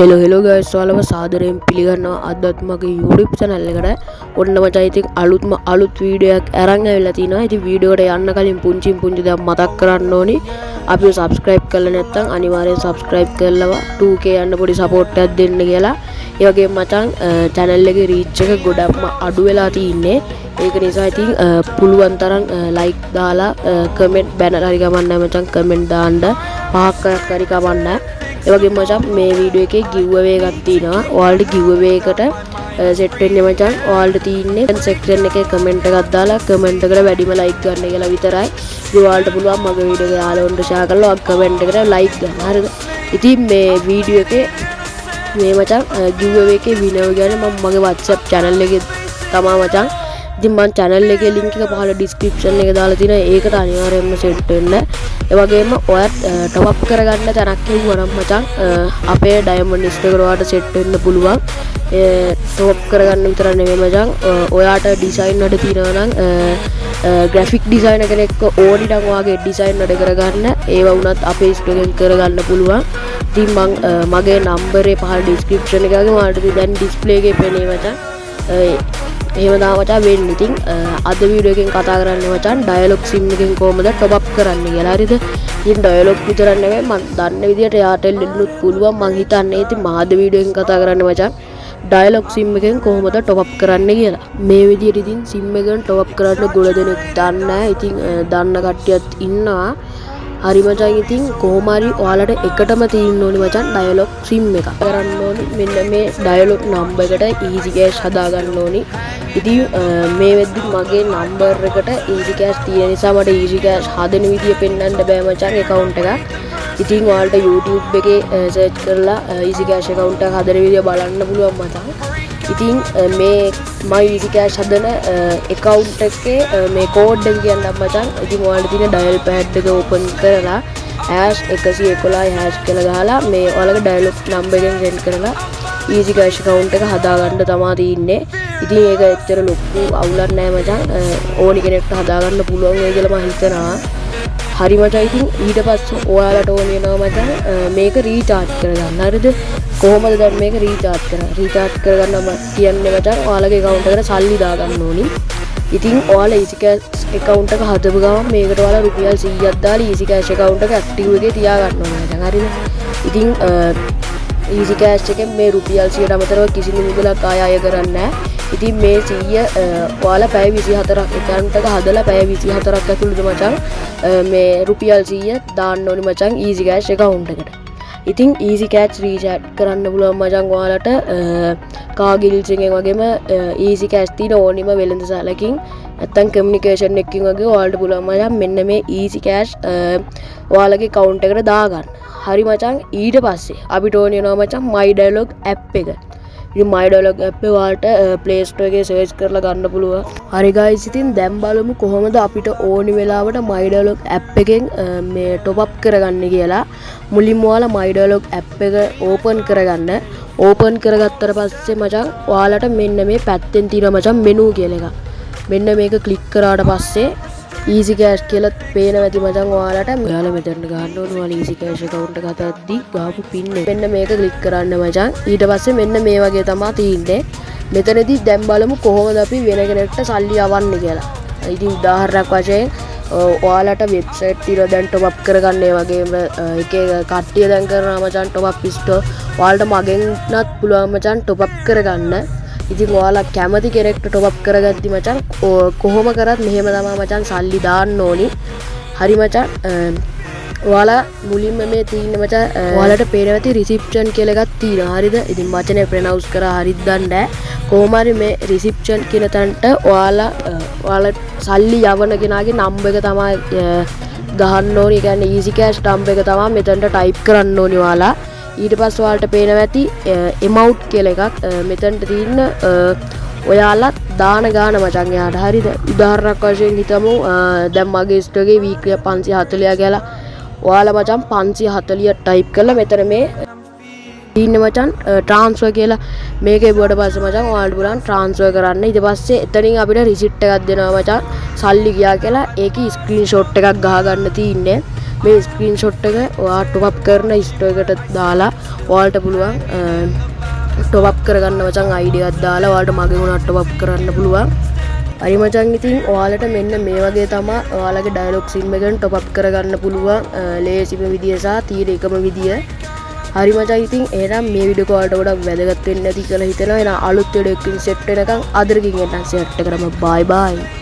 Hello hello guys, ඔයාලව සාදරයෙන් පිළිගන්නවා අදත් මගේ YouTube channel එකට. ඔන්න මචං, ඉතින් අලුත්ම අලුත් වීඩියෝ එකක් අරන් ඇවිල්ලා තිනවා. ඉතින් වීඩියෝ එකට යන්න කලින් පුංචි පුංචි දෙයක් මතක් කරන්න ඕනි. අපිව subscribe කරලා නැත්නම් අනිවාර්යෙන් subscribe කරලා 2K යන්න පොඩි support එකක් දෙන්න කියලා. ඒ වගේම මචං, channel එකේ reach එක ගොඩක්ම අඩු වෙලා තින්නේ. ඒක නිසා ඉතින් පුළුවන් තරම් like දාලා, කමෙන්ට් බැනර් හරි කමක් නැහැ මචං, කමෙන්ට් දාන්න පහක් හයක් හරි කමක් නැහැ. ඒ වගේම මචං, මේ වීඩියෝ එකේ ගිව් අවේ එකක් තියෙනවා. ඔයාලට ගිව් අවේ එකට සෙට් වෙන්නේ මචං, ඔයාලට තියෙන්නේ සෙක්ෂන් එකේ කමෙන්ට් එකක් දාලා කමෙන්ට් එකට වැඩිම ලයික් ගන්න කියලා විතරයි. ඉතින් ඔයාලට පුළුවන් මගේ වීඩියෝ එක යාළුවන්ට ෂෙයා කරලා ඔයාගේ කමෙන්ට් එකට ලයික් ගන්න. හරිද? ඉතින් මේ වීඩියෝ එකේ මේ මචං ගිව් අවේ එකේ විනර් කියන්නේ මම මගේ WhatsApp channel එකේ තමා මචං. ඉතින් මං channel එකේ link එක පහළ description එකේ දාලා තියෙනවා. ඒකට අනිවාර්යයෙන්ම සෙට් වෙන්න. ඒ වගේම ඔයත් ටොප් අප් කරගන්න තැනක් කිව්වා නම් මචං, අපේ ඩයමන්ඩ් ස්ටෝර් එකට ඔයාට සෙට් වෙන්න පුළුවන්. ඒ ටොප් අප් කරගන්න විතර නෙමෙයි මචං, ඔයාට ඩිසයින් වැඩ තියෙනවා නම්, ග්‍රැෆික් ඩිසයිනර් කෙනෙක්ව ඕනි නම් ඔයාගේ ඩිසයින් වැඩ කරගන්න, ඒවා වුණත් අපේ ස්ටෝර් එකෙන් කරගන්න පුළුවන්. ඉතින් මං මගේ නම්බරේ පහළ ඩිස්ක්‍රිප්ෂන් එකේ වගේ ඔයාලට දැන් ඩිස්ප්ලේ එකේ පෙනේ මචං. එහෙම තමයි මචං වෙන්නේ. ඉතින් අද වීඩියෝ එකෙන් කතා කරන්නේ මචං, ඩයලොග් සිම් එකෙන් කොහොමද ටොප් අප් කරන්න කියලා. හරිද? ඉතින් ඩයලොග් විතරක් නෙමෙයි, මං දන්න විදියට එයාටෙල් එන්නුත් පුළුවන් මං හිතන්නේ. ඉතින් මම අද වීඩියෝ එකෙන් කතා කරන්නේ මචං, ඩයලොග් සිම් එකෙන් කොහොමද ටොප් අප් කරන්න කියලා. මේ විදියට ඉතින් සිම් එකෙන් ටොප් අප් කරන්න ගොඩ දෙනෙක් දන්නේ නැහැ. ඉතින් දන්න කට්ටියත් ඉන්නවා. හරි මචං, ඉතින් කොහොම හරි ඔයාලට එකටම තියෙන්න ඕනි මචං ඩයලොග් සිම් එක. කරන්න ඕනි මෙන්න මේ ඩයලොග් නම්බර් එකට ඊසි කෑෂ් හදාගන්න ඕනි. ඉතින් මේ වෙද්දි මගේ නම්බර් එකට ඊසි කෑෂ් තියෙන නිසා මට ඊසි කෑෂ් හදන විදිය පෙන්වන්න බෑ මචං ඇකවුන්ට් එකක්. ඉතින් ඔයාලට YouTube එකේ සර්ච් කරලා ඊසි කෑෂ් ඇකවුන්ට් එකක් හදන විදිය බලන්න පුළුවන් මචං. ඉතින් මේ මම ඊසි කෑෂ් හදන ඇකවුන්ට් එකේ මේ කෝඩ් එක කියන්නම් මචං. ඉතින් ඔයාලට තියෙන ඩයල් පෑඩ් එක ඕපන් කරලා #111 හැෂ් කියලා ගහලා මේ ඔයාලගේ ඩයලොග් නම්බර් එකෙන් සෙන්ඩ් කරලා ඊසි කෑෂ් ඇකවුන්ට් එක හදාගන්න තමා තියෙන්නේ. ඉතින් ඒක එච්චර ලොකු අවුලක් නෑ මචං. ඕනි කෙනෙක්ට හදාගන්න පුළුවන් වෙයි කියලා මම හිතනවා. හරි මචං, ඉතින් ඊට පස්සේ ඔයාලට ඕන වෙනවා මචං මේක රීචාර්ජ් කරගන්න. හරිද? කොහොමද දැන් මේක රීචාර්ජ් කරන්නේ? රීචාර්ජ් කරගන්න මම කියන්නේ මචං, ඔයාලගේ ඇකවුන්ට් එකට සල්ලි දාගන්න ඕනි. ඉතින් ඔයාලා ඊසි කෑෂ් ඇකවුන්ට් එක හදපු ගමන් මේකට ඔයාලා රුපියල් 100ක් දාලා ඊසි කෑෂ් ඇකවුන්ට් එක ඇක්ටිව් එකේ තියාගන්න ඕනේ මචං. හරිද? ඉතින් ඊසි කෑෂ් එකෙන් මේ රුපියල් 100ට අමතරව කිසිම මුදලක් ආය අය කරන්නේ නැහැ. ඉතින් මේ 100 ඔයාලා පැය 24ක්, ඇකවුන්ට් එක හදලා පැය 24ක් ඇතුළත මචං මේ රුපියල් 100 දාන්න ඕනි මචං ඊසි කෑෂ් ඇකවුන්ට් එකට. ඉතින් ඊසි කෑෂ් රීචාර්ජ් කරන්න පුළුවන් මචං ඔයාලට කාගිල්ස් එකෙන් වගේම ඊසි කෑෂ් තියෙන ඕනිම වෙළඳ සාලකින් නැත්තම් කමියුනිකේෂන් එකකින් වගේ ඔයාලට පුළුවන් මචං මෙන්න මේ ඊසි කෑෂ් ඔයාලගේ ඇකවුන්ට් එකට දාගන්න. හරි මචං, ඊට පස්සේ අපිට ඕන වෙනවා මචං මයි ඩයලොග් ඇප් එක. ඉතින් මයි ඩයලොග් ඇප් එක ඔයාලට Play Store එකේ සර්ච් කරලා ගන්න පුළුවන්. හරි ගයිස්, ඉතින් දැන් බලමු කොහොමද අපිට ඕනි වෙලාවට මයි ඩයලොග් ඇප් එකෙන් මේ ටොප් අප් කරගන්නේ කියලා. මුලින්ම ඔයාලා මයි ඩයලොග් ඇප් එක ඕපන් කරගන්න. ඕපන් කරගත්තට පස්සේ මචං, ඔයාලට මෙන්න මේ පැත්තෙන් තියෙනවා මචං මෙනු කියලා එකක්. මෙන්න මේක ක්ලික් කරාට පස්සේ ඊසි කෑෂ් කියලා පේනවා ඇති මචං ඔයාලට. ඔයාලා මෙතනට ගහන්න ඕන ඔයාලා ඊසි කෑෂ් ඇකවුන්ට් එක හදද්දි ගහපු පින් එක. මෙන්න මේක ක්ලික් කරන්න මචං. ඊට පස්සේ මෙන්න මේ වගේ තමා තියෙන්නේ. මෙතනදී දැන් බලමු කොහොමද අපි වෙන කෙනෙක්ට සල්ලි යවන්නේ කියලා. ඉතින් උදාහරණයක් වශයෙන් ඔයාලට වෙබ්සයිට් තියෙනවා දැන් ටොප් අප් කරගන්න. ඒ වගේම එක එක කට්ටිය දැන් කරනවා මචං ටොප් අප් ස්ටෝර්. ඔයාලට මගෙන් උනත් පුළුවන් මචං ටොප් අප් කරගන්න. ඉතින් ඔයාලා කැමති කෙනෙක්ට ටොප් අප් කරගද්දි මචං, කොහොම කරත් මෙහෙම තමා මචං සල්ලි දාන්න ඕනි. හරි මචං, ඔයාලා මුලින්ම මේ තියෙන මචං ඔයාලට පේනවා ඇති රිසිප්ෂන් කියලා එකක් තියෙනවා. හරිද? ඉතින් වචනේ ප්‍රොනවුන්ස් කරා හරිද දන්නේ නැහැ. කොහොම හරි මේ රිසිප්ෂන් කියන තැනට ඔයාලා සල්ලි යවන කෙනාගේ නම්බර් එක තමයි ගහන්න ඕනි. ඒ කියන්නේ ඊසි කෑෂ් නම්බර් එක තමයි මෙතනට ටයිප් කරන්න ඕනි ඔයාලා. ඊට පස්සේ ඔයාලට පේනවා ඇති එමවුන්ට් කියලා එකක්. මෙතනට තියෙන ඔයාලා දාන ගාන මචං එයාට. හරිද? උදාහරණයක් වශයෙන් හිතමු දැන් මගේ ස්ටෝර් එකේ වීක්ලි 540 කියලා. ඔයාලා මචං 540 ටයිප් කරලා මෙතන මේ ඉන්න මචං ට්‍රාන්ස්ෆර් කියලා මේක එබුවට පස්සේ මචං ඔයාලට පුළුවන් ට්‍රාන්ස්ෆර් කරන්න. ඊට පස්සේ එතනින් අපිට රිසිට් එකක් දෙනවා මචං සල්ලි ගියා කියලා. ඒකේ ස්ක්‍රීන්ෂොට් එකක් ගහගන්න තියෙන්නේ. මේ ස්ක්‍රීන්ෂොට් එක ඔයා ටොප් අප් කරන ස්ටෝර් එකට දාලා ඔයාලට පුළුවන් ටොප් අප් කරගන්න මචං. ID එකක් දාලා ඔයාලට මගේ වුණත් ටොප් අප් කරන්න පුළුවන්. හරි මචං, ඉතින් ඔයාලට මෙන්න මේ වගේ තමා ඔයාලගේ ඩයලොග් සිම් එකෙන් ටොප් අප් කරගන්න පුළුවන් ලේසිම විදිය සහ තියෙන එකම විදිය. හරි මචං, ඉතින් එහෙනම් මේ වීඩියෝ එක ඔයාලට ගොඩක් වැදගත් වෙන්න ඇති කියලා හිතෙනවා. එහෙනම් අලුත් වීඩියෝ එකකින් සෙට් වෙනකන් අදරකින් එන්නම්. සෙට් එකටම බයි බයි.